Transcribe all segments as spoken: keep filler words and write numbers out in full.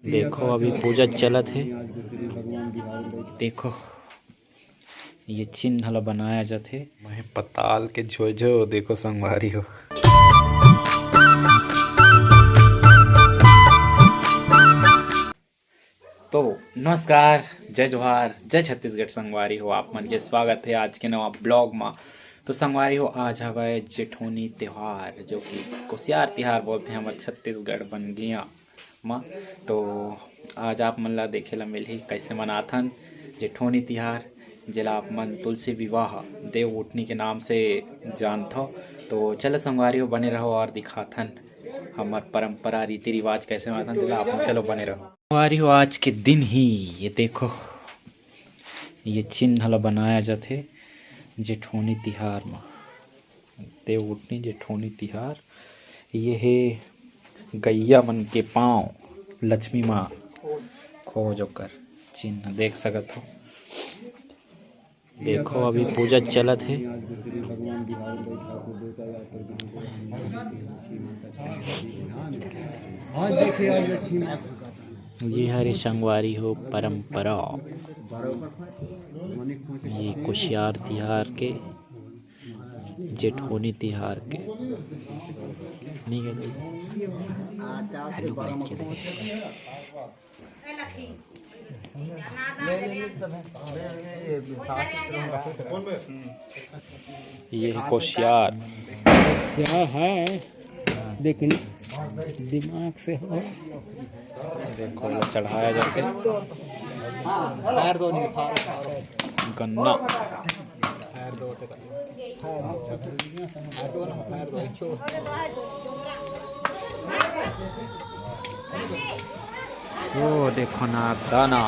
देखो, अभी पूजा चलत हे। देखो, ये चिन्ह ला बनाया जाथे। मैं पताल के झोझो, देखो संगवारी हो। तो नमस्कार, जय जोहार, जय छत्तीसगढ़ संगवारी हो। आप मन के स्वागत हे आज के नवा ब्लॉग मा। तो संगवारी हो, आज हवय जेठोनी त्योहार, जो कि कोसियार तिहार बोलथे हमर छत्तीसगढ़ बनगिया मा। तो आज आप मन ला देखे ला मिलही, कइसे मनाथन जेठोनी तिहार, जेला आप मन तुलसी विवाह, देव उठनी के नाम से जानथव। तो चलो संगवारी हो, बने रहो और दिखाथन हमर परंपरा, रीति रिवाज कइसे मनाथन, तेला आप मन चलो बने रहो। संगवारी हो, आज के दिन ही ये देखो, ये चिन्ह ला बनाया जाथे जेठोनी तिहार मा। देव उठनी जेठोनी तिहार, ये हे गैया मन के पाँव, लक्ष्मी माँ खोज ओकर चिन्ह देख सकत हो। देखो, अभी पूजा चलत हे। ये हरे संगवारी हो परंपरा, ये कोसियार तिहार के, जेठोनी तिहार के। नहीं कहते। हेलो गाइस, क्या देखे? ये है कोसियार। कोसियार है, लेकिन दिमाग से हो। देखो, ये चढ़ाया जाके गन्ना। ओ देखो ना दाना।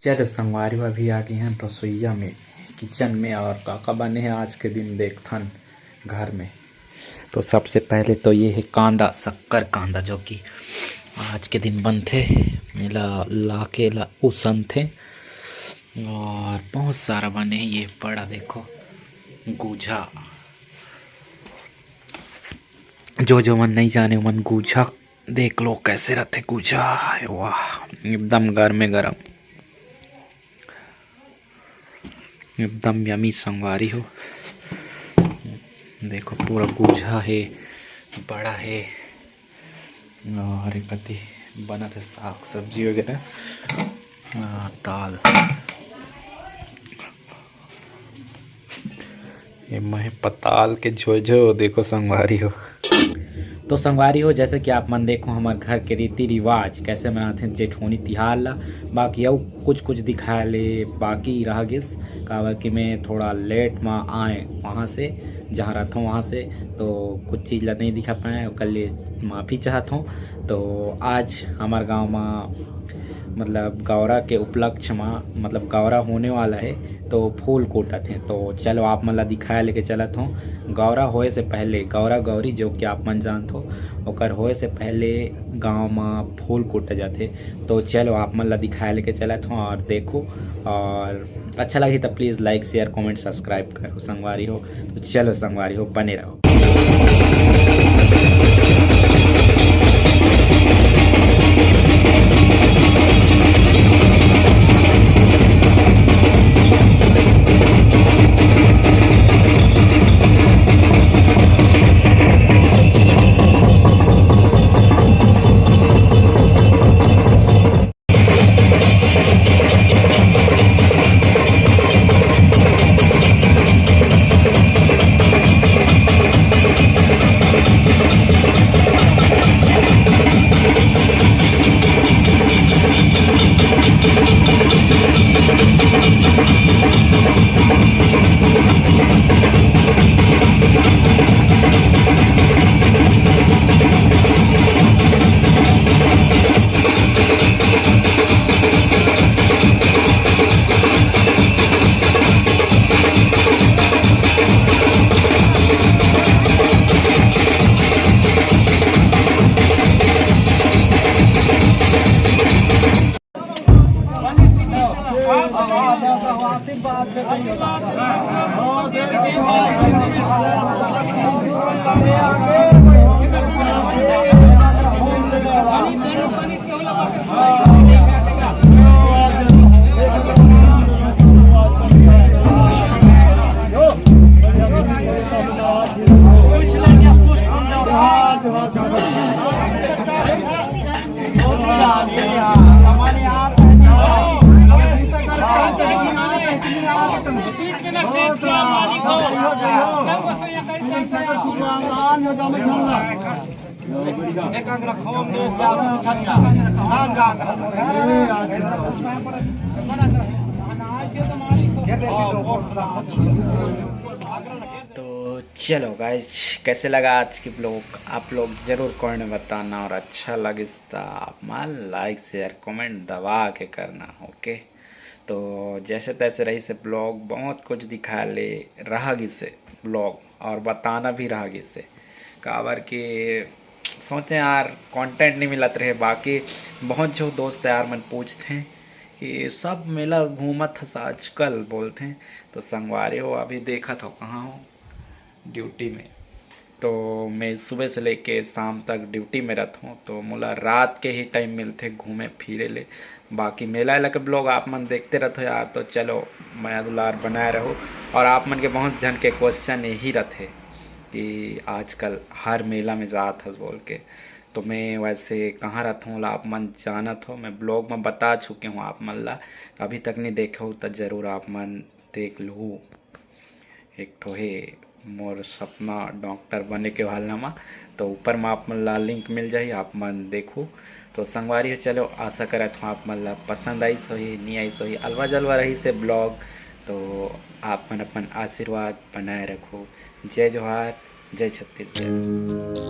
चलो संगवारी हो, अभी आ गए हैं रसोईया में, किचन में, और का का बने हैं आज के दिन देखथन घर में। तो सबसे पहले तो ये है कांदा, शक्कर कांदा, जो कि आज के दिन बनथे। एला लाके एला उसनथे और बहुत सारा बने हैं। ये बड़ा देखो गूझा, जो जो मन नहीं जाने मन गूझा देख लो कैसे रथे गूझा। वाह, एकदम गर्मे गरम। एकदम यमी संगवारी हो। देखो पूरा गूझा हे, बड़ा हे और एक कति बनत हे साग सब्जी वगैरह। आ, दाल। ये मैं पताल के झोझो देखो संगवारी हो। तो संगवारी हो, जैसे कि आप मन देखो हमर घर के रीति रिवाज कैसे मनाथे जेठोनी तिहार ला, बाकी अउ कुछ कुछ दिखाए ले बाकी रह गिस, काबर कि मैं थोड़ा लेट मा आए वहाँ से, जहाँ रहता हूँ वहाँ से, तो कुछ चीज़ ला नहीं दिखा पाए, ओकर लिए माफ़ी चाहत हूँ। तो आज हमार गाँव मा मतलब गौरा के उपलक्ष्य मा मतलब गौरा होने वाला है, तो फूल कूटत हे। तो चलो आप मन ला दिखाए लेके चलत हूँ। गौरा होए से पहले, गौरा गौरी जो कि आप मन जानत हो, ओकर होए से पहले गाँव मा फूल कूटा जाथे। तो चलो आप मन ला दिखाए लेके चलत हूँ और देखो, और अच्छा लगी तो please like, share, comment, subscribe करो संगवारी हो। तो चलो संगवारी हो, बने रहो। तो चलो गाइज, कैसे लगा आज की ब्लॉग, आप लोग जरूर कमेंट में बताना, और अच्छा लगिस त आप मन लाइक शेयर कमेंट दबा के करना। ओके, तो जैसे तैसे रहिस हे ब्लॉग, बहुत कुछ दिखा ले रहा गिस हे ब्लॉग, और बताना भी रहा गिस हे, काबर के सोचे यार, कंटेंट नहीं मिलत रहे। बाकी बहुत जो दोस्त यार मन पूछते हैं कि सब मेला घूमत हस आजकल बोलते हैं, तो संगवारी हो, अभी देखत हो कहाँ हो, ड्यूटी में। तो मैं सुबह से लेके शाम तक ड्यूटी में रहता हूँ, तो मोला रात के ही टाइम मिलथे घूमे फिरे ले। बाकी मेला एला के ब्लॉग आप मन देखते रहते हो यार। तो चलो, मया दुलार बनाए रहो। और आप मन के बहुत झन के क्वेश्चन यही रहते कि आजकल हर मेला में जात हस बोल के, तो मैं वैसे कहाँ रहता हूँ ला आप मन जानत हो, मैं ब्लॉग में बता चुके हूँ आप मन ला। अभी तक नहीं देखे हो तो जरूर आप मन देख लू। एक ठो हे मोर सपना डॉक्टर बने के वाला मा, तो ऊपर में आप मन ला लिंक मिल जाही, आप मन देखू। तो संगवारी हो, चलो, आशा करत हूँ आप मन ला पसंद आइस होही, नहीं आइस होही, अलवा जलवा रहिस हे ब्लॉग। तो आप मन अपन आशीर्वाद बनाए रखो। जय जोहार, जय छत्तीसगढ़।